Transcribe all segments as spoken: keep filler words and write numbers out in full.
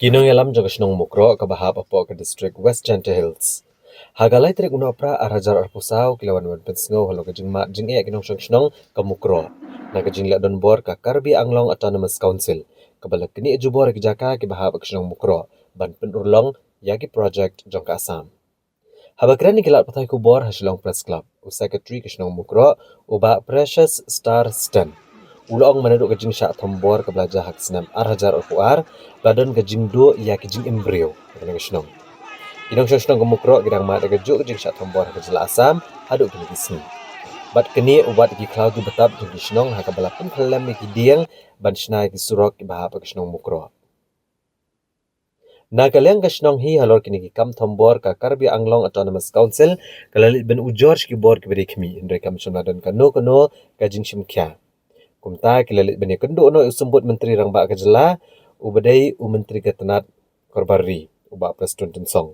Ki nongïalam jong ka shnong Mukroh kaba hap hapoh ka district West Jaintia Hills, ha ka lai tarik u Nohprah ar hajar arphew saw ki la wan ban pynsngew halor ka jingmad jingeh ki nongshong shnong ka Mukroh na ka jingleh donbor ka Karbi Anglong Autonomous Council kaba la knieh jubor ïa ki jaka kiba hap ha ka shnong Mukroh ban pynurlong ïa ki project jong ka Assam. Haba kren ïa ki lad pathai khubor ha Shillong Press Club, u Secretary ka shnong Mukroh, u Bah Precious Star Sten, u la ong mynta ka jingshah thombor kaba la jia ha ka snem ar hajar arphew ar, la don ka jingduh ïa ki jingim briew ha kane ka shnong. Ki nongshong shnong ka Mukroh ki dang mad ïa kajuh ka jingshah thombor ha ka jylla Assam haduh kine ki sngi. Bad kane u wad ïa ki khlaw ki btap jong ki shnong ha kaba la pynkhyllem ïa ki dieng ban shna ïa ki surok kiba hap ha ka shnong Mukroh. Na ka liang ka shnong hi halor kine ki kam thombor ka Karbi Anglong Autonomous Council ka la leit ban ujor sha ki bor kiba dei khmih, hynrei kam shym la don kano kano ka jingshim khia. Kumta ki la leit ban ïakynduh noh ïa u Symbud Myntri Rangbah ka jylla, uba dei u Myntri ka tnat Korbar Ri, u Bah Prestone Tynsong,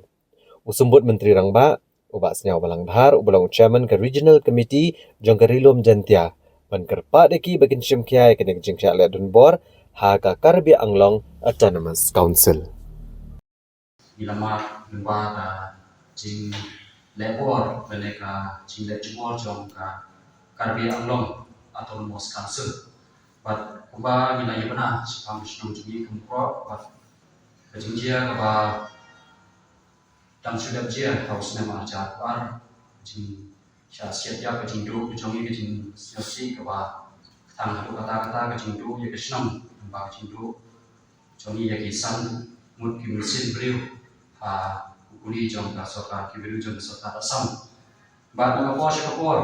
u Symbud Myntri Rangbah, u Bah Sniawbhalang Dhar, uba long u Chairman ka Regional Committee jong ka Ri Lum Jaintia, ban kyrpad ïa ki ba kin shim khia ïa kane ka jingshah leh donbor ha ka Karbi Anglong Autonomous Council. Ngi la mad lyngba ka jingleh bor lane ka jingleh jubor jong ka Karbi Anglong Autonomous Council. Bad kumba ngi la ïa bna shaphang shnong jong ngi ka Mukroh, bad ka jingjia kaba dang shu dep jia ha u snem ar hajar arphew ar, jingshah siat ïa ka jingduh ka jong ngi, ka jingsngewsih kaba tang haduh katta katta, ka jingduh ïa ka shnong, ba ka jingduh jong ngi ïa ki san ngut ki mynsiem briew ha u kuli jong ka sorkar, ki briew jong ka sorkar Assam. Bad na ka por sha ka por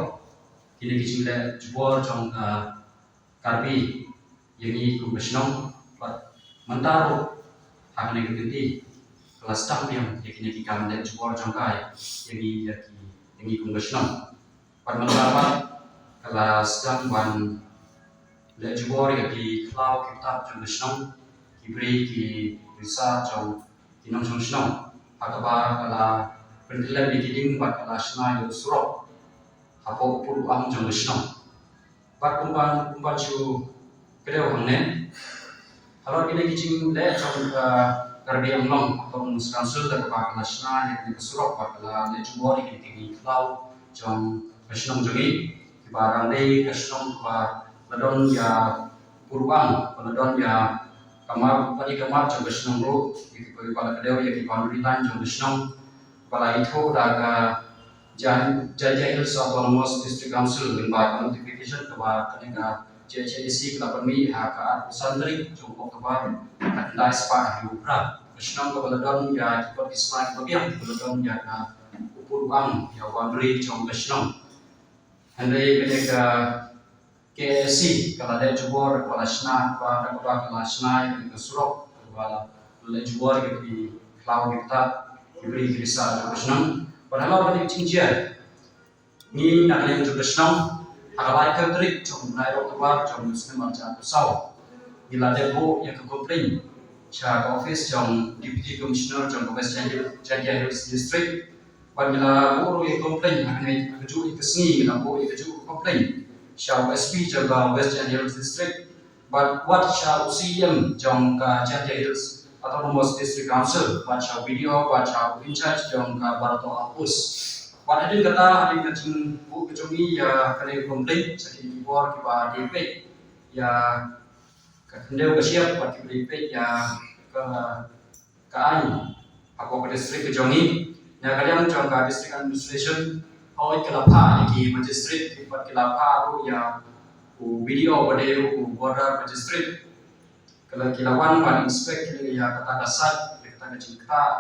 kine ki jingleh jubor jong ka Karbi ïa ngi kum ka shnong, bad mynta ruh ha kane ka kynti ka la sdang biang ïa kine ki kam leh jubor jong ka ïa ngi, ïa ki, ïa ngi kum ka shnong. Bad mynta pat ka la sdang ban leh jubor ïa ki khlaw ki btap jong ka shnong, ki briew ki risa jong ki nongshong shnong, ha kaba ka la pynkhyllem ïa ki dieng bad ka la shna ïa u surok hapoh u pud u ang jong ka shnong. Bad kumban, kumban shu kdew hangne, halor kine ki jingleh jong ka Karbi Anglong Autonomous Council, da kaba ka la shna ïa kane ka surok bad ka la leh jubor ïa kine ki khlaw jong ka shnong jong ngi, kiba dang dei ka shnong kaba la don ïa u pud u ang, ba la don ïa ka map, bad ïa ka map jong ka shnong ruh, ïa kiba, kiba la kdew ïa ki boundary line jong ka shnong, ba la ithuh da ka Jan-, Jaintia Hills Autonomous District Council lyngba ka notification kaba kane ka J H A D C ka la pynmih ha ka arphew san tarik jong u October, ka khyndai spah hynñiew phra. Ka shnong kaba la don ïa ki kot ki sla kiba biang, kaba la don ïa ka u pud u ang, ïa u boundary jong ka shnong. Hynrei kane ka K A C ka la leh jubor, ka la shna, ka, ka, ka, ka la shna ïa ka surok, ka la leh jubor ïa ki khlaw ki btap, ki briew ki risa jong ka shnong. Bad halor kane ka jingjia, ngi na ka liang jong ka shnong, ha ka lai tarik jong u bnai October jong u snem ar hajar arphew saw, ngi la dep buh ïa ka complaint sha ka office jong Deputy Commissioner jong ka West Jaintia, Jaintia Hills District. Bad ngi la buh ruh ïa ka complaint ha kane, ha kajuh ïa ka sngi ngi la buh ïa kajuh ka complaint sha u S P jong ka West Jaintia Hills District, bad wat sha u C E M jong ka Jaintia Hills Autonomous District Council, bad sha u B D O, bad sha u in charge jong ka Barato Outpost. Bad hadien kata, hadien ka jingbuh ka jong ngi ïa kane ka complaint, sa ki bor kiba dei peit ïa ka khyndew ka shyiap, bad kiba dei peit ïa ka ka aiñ hapoh ka district ka jong ngi. Na ka liang jong ka district administration, hooid ka la phah ïa ki magistrate, bad ki la phah ruh ïa u B D O ba dei ruh u border magistrate. Ka la, ki la wan ban inspect ïa kata ka site, ïa kata ka jingktah,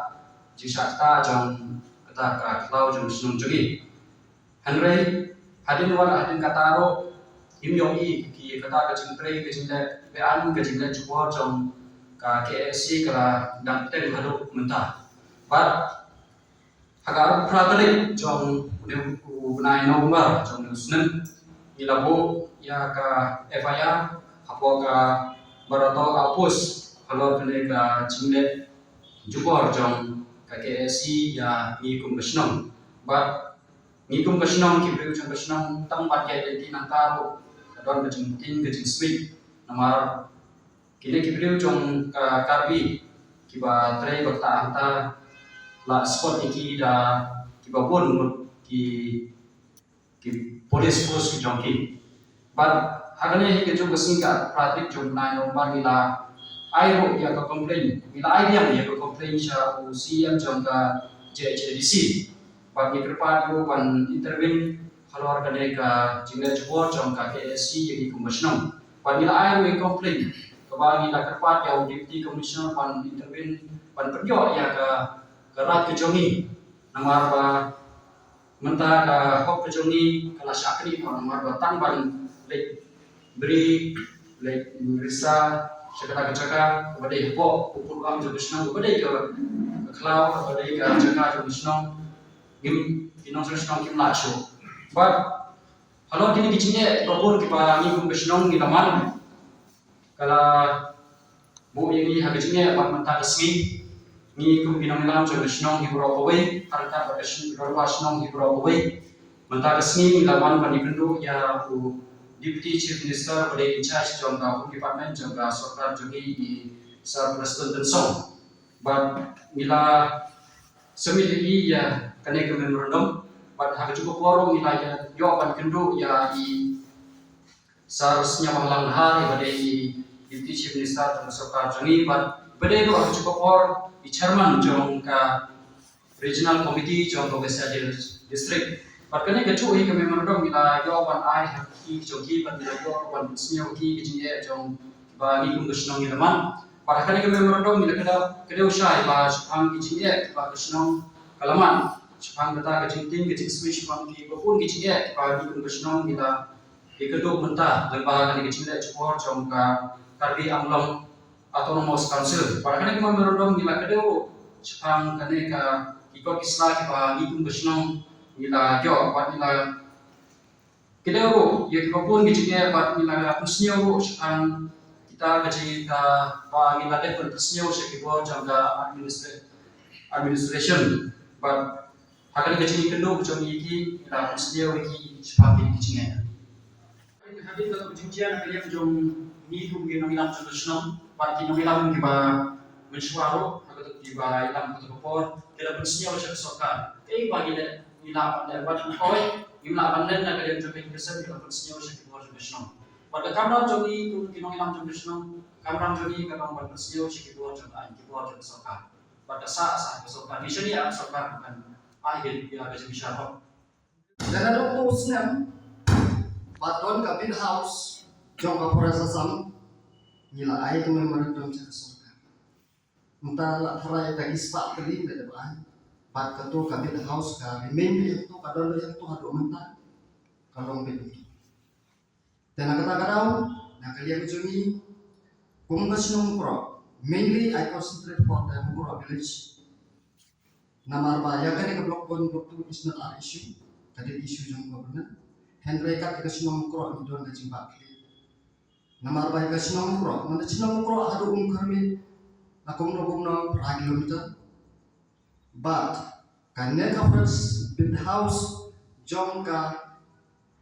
jingshah ktah jong kata ka khlaw jong shnong jong ngi. Hynrei hadien wat hadien kata ruh, ngim ïohi ki kata ka jingtrei ka jingleh, beaiñ ka jingleh jubor jong ka K A C ka la dang teng haduh mynta. Bad ha ka arphew phra tarik jong une u bnai November jong une u snem, ngi la buh ïa ka F I R hapoh ka Barato Outpost halor kane ka jingleh jubor jong ka K A C ïa ngi kum ka shnong. Bad ngi kum ka shnong, ki briew jong ka shnong, tang ban ïaid lynti nangta ruh ka don ka jingtieng ka jingsmit. Namar kine ki briew jong ka Karbi kiba trei ba kata hangta la spot ïa ki da kiba bun ngut ki ki police force ki jong ki. Bad ha kane hi ka jong ka sngi ka phra tarik jong u bnai November ngi la ai ruh ïa ka complaint, ngi la ai biang ïa ka complaint sha u C E M jong ka J H A D C. Bad ngi kyrpad ïa u ban intervene halor kane ka jingleh jubor jong ka K S C ïa ngi kum ka shnong. Bad ngi la ai ruh ïa ka complaint kaba ngi la kyrpad ïa u Deputy Commissioner ban intervene ban pynïoh ïa ka, ka rat ka jong ngi. Namar ba mynta ka hok ka jong ngi ka la shah knieh namar ba tang ban leit bri, leit risa sha kata ka jaka kaba dei hapoh u pud bam jong ka shnong, kaba dei ka, ka khlaw, kaba dei ka jaka jong ka shnong. Ngim, ki nongshong shnong kim lah shuh. Bad halor kine ki jingeh kiba bun kiba ngi kum ka shnong ngi la man, ka la buh ïa ngi ha ka jingeh bad mynta ka sngi ngi kum ki nongïalam jong ka shnong hi baroh kawei, ha ryngkat bad ka shnong, ka dorbar shnong hi baroh kawei. Mynta ka sngi ngi la wan ban ïakynduh ïa u Deputy Chief Minister ba dei in charge jong ka Home Department jong ka sorkar jong ngi, i Sir Prestone Tynsong. Bad ngi la submit ïa i ïa kane ka memorandum. Bad ha ka juh ka por ngi la ïa ïoh ban kynduh ïa i Sir Sniawbhalang Dhar, iba dei i Deputy Chief Minister jong ka sorkar jong ngi, bad iba dei ruh ha ka juh ka por i Chairman jong ka Regional Committee jong ka West Jaintia District. Bad kane ka juh hi ka memorandum ngi la ïoh ban ai ha ki jong ki, bad ngi la ïoh ban pynsngew ki, ki jingeh jong kiba ngi kum ka shnong ngi la man. Bad ha kane ka memorandum ngi la kdew, kdew shai ba shaphang ki jingeh kiba ka shnong ka la man, shaphang kata ka jingtieng ka jingsmai, shaphang kiba bun ki jingeh kiba ngi kum ka shnong ngi la ïakynduh mynta lyngba kane ka jingleh jubor jong ka Karbi Anglong Autonomous Council. Bad ha kane ka memorandum ngi la kdew ruh shaphang kane ka, ki kot ki sla kiba ngi kum ka shnong ngi la ïoh, bad ngi la kdew ruh ïa kiba bun ki jingeh, bad ngi la pynsngew ruh shaphang kita ka jingeh kaba ngi la dep pynsngew sha ki bor jong ka administra-, administration. Bad ha kane ka jingïakynduh jong ngi ki, ngi la pynsngew ïa ki shaphang kine ki jingeh. Hadien kata ka jingjia na ka liang jong ngi kum ki nongïalam jong ka shnong bad ki nongïalam kiba mynshuwa ruh, ha kata kiba ïalam kata ka por, ki la pynsngew sha ka sorkar kaei ba ngi leh, ngi lah ban leh, bad hooid ngim lah ban len na ka liang jong ka jingkyrshan, ki la pynsngew sha ki bor jong ka shnong. Bad ka kamram jong ngi kum ki nongïalam jong ka shnong, kamram jong ngi ka long ban pynsngew sha ki bor jong ka aiñ, ki bor jong ka sorkar. Bad ka sah, sah ka sorkar, ngi shaniah ka sorkar ba kan ai ïa ka jingbishar hok. Lada dang u snem ba don ka Bid House jong ka Forest Assam, ngi la ai ka memorandum sha ka sorkar. Mynta la tharai da ki spah tylli da dep ai. Bad kato ka Bid House ka remain ïa kato, ka don ïa kato haduh mynta, ka long beit. Te na kata ka daw, na ka liang jong ngi kum ka shnong Mukroh, mainly I concentrate for the Mukroh village. Namar ba ïa kane ka block one, block two is not our issue, ka dei issue jong government. Hynrei kat ïa ka shnong Mukroh ngi don ka jingbakla. Namar ba ïa ka shnong Mukroh, mynta shnong Mukroh haduh Umkyrmen la kumno kumno phra kilometer. Bad kane ka Forest Bid House jong ka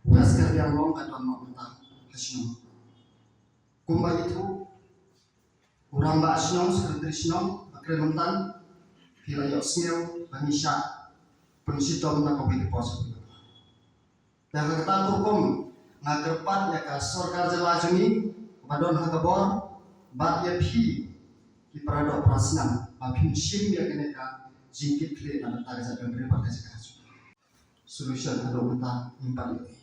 West Karbi Anglong ka don noh mynta ha shnong. Kumba ïathuh u rangbah shnong, secretary shnong, ba kren mynta, phi la ïohsngew ba ngi shah pynshitom na kawei ka por sha kawei ka por. Te ha kata ka rukom nga kyrpad ïa ka sorkar jylla jong ngi ba don ha ka bor, bad ïa phi ki para doh para snam, ba phin shim ïa kane ka jingkitkhlieh na ka bynta ka jaitbynriew bad ka jaka jong ngi. Solution haduh mynta ngim pat ïohi.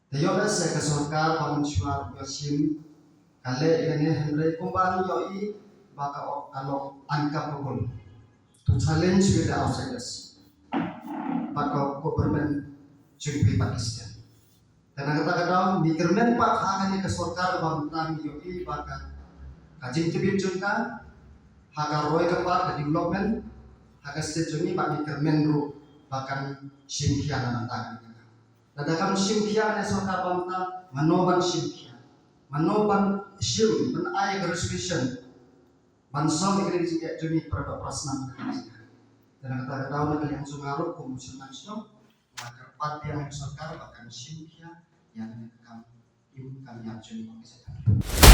Te ïoh lehse ka sorkar ba mynshuwa ruh ka shim, ka leh ïa kane, hynrei kumba ngi ïohi ba ka, ka long uncapable to challenge with the outsiders. Bad ka government jong phi Pakistan. Te na kata ka daw ngi kyrmen pat ha kane ka sorkar ba mynta ngi ïohi ba ka, ka jingtbit jong ka ha ka roi ka par, ka development ha ka state jong ngi, ba ngi kyrmen ruh ba kan shim khia na ka bynta kane ka. Lada kam shim khia ne sorkar ba mynta, mano ban shim khia? Mano ban shim, ban ai ka resolution ban song ïa kane ka jingeh jong ngi para doh para snam kane ka jingeh? Te na kata ka daw na ka liang jong nga ruh kum u chairman shnong, nga kyrpad biang ïa ka sorkar ba kan shim khia ïa kane ka kam im kam ïap jong ngi kum ka jaitbynriew.